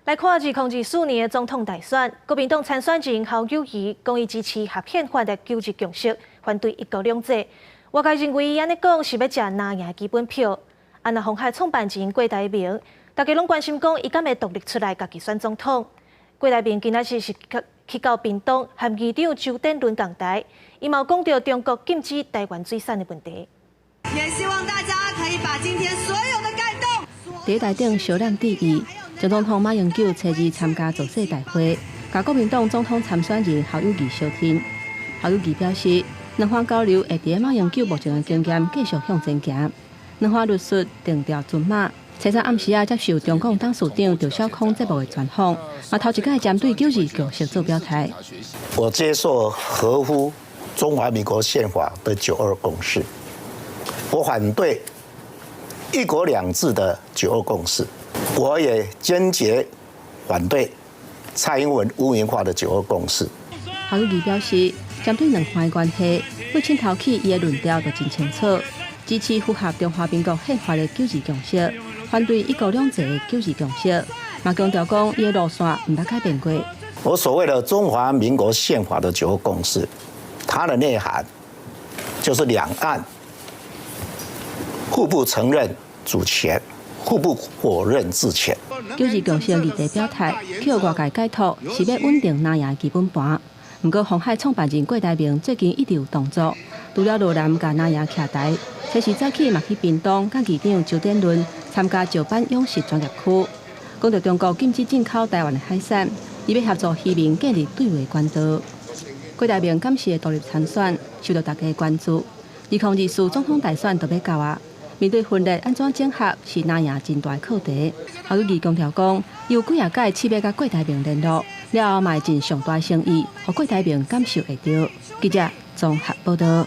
來看2024年的總統大選，國民黨參選人侯友宜講伊支持合憲法的九二共識，反對一國兩制。外界認為伊按呢講是欲食藍營基本票。啊，若鴻海創辦人郭台銘，大家攏關心講伊敢會獨立出來家己選總統。郭台銘今仔日是去到屏東和議長周典倫仝台，伊嘛有講著中國禁止台灣水產的問題。也希望大家可以把今天所有的感動。佇台頂小覽致意。前總統馬英九初二參加造勢大會，佮國民黨總統參選人侯友宜相挺。侯友宜表示，兩岸交流會佇馬英九目前的經驗繼續向前行。兩岸律師定調陣馬，初三暗時仔接受中廣董事長趙小康節目的專訪，嘛頭一擺針對九二共識做表態。我接受合乎中華民國憲法的九二共識，我反對一國兩制的九二共識。我也堅決反對蔡英文污名化的九二共識。侯友宜表示，針對兩岸關係，對清頭起伊的論調就真清楚，支持符合中華民國憲法的九二共識，反對一國兩制的九二共識。嘛強調講，伊的路線毋捌改變過。我所謂的中華民國憲法的九二共識，它的內涵就是兩岸互不承認主權，互不否認治權。九二共識議題表態，予外界解讀是欲穩定藍營基本盤。毋過，鴻海創辦人郭台銘最近一直有動作，除了羅南共藍營徛台，初四早起嘛去屏東，佮議長周典倫參加石板養殖專業區，講著中國禁止進口台灣的海產，伊欲協助漁民建立對話管道。郭台銘敢是會獨立參選，受著大家關注。2024總統大選就欲到啊！面對分裂按怎整合是藍營真大課題。侯友宜強調講，有幾仔擺試欲佮郭台銘聯絡，了後嘛會盡上大誠意，予郭台銘感受會著。記者綜合報導。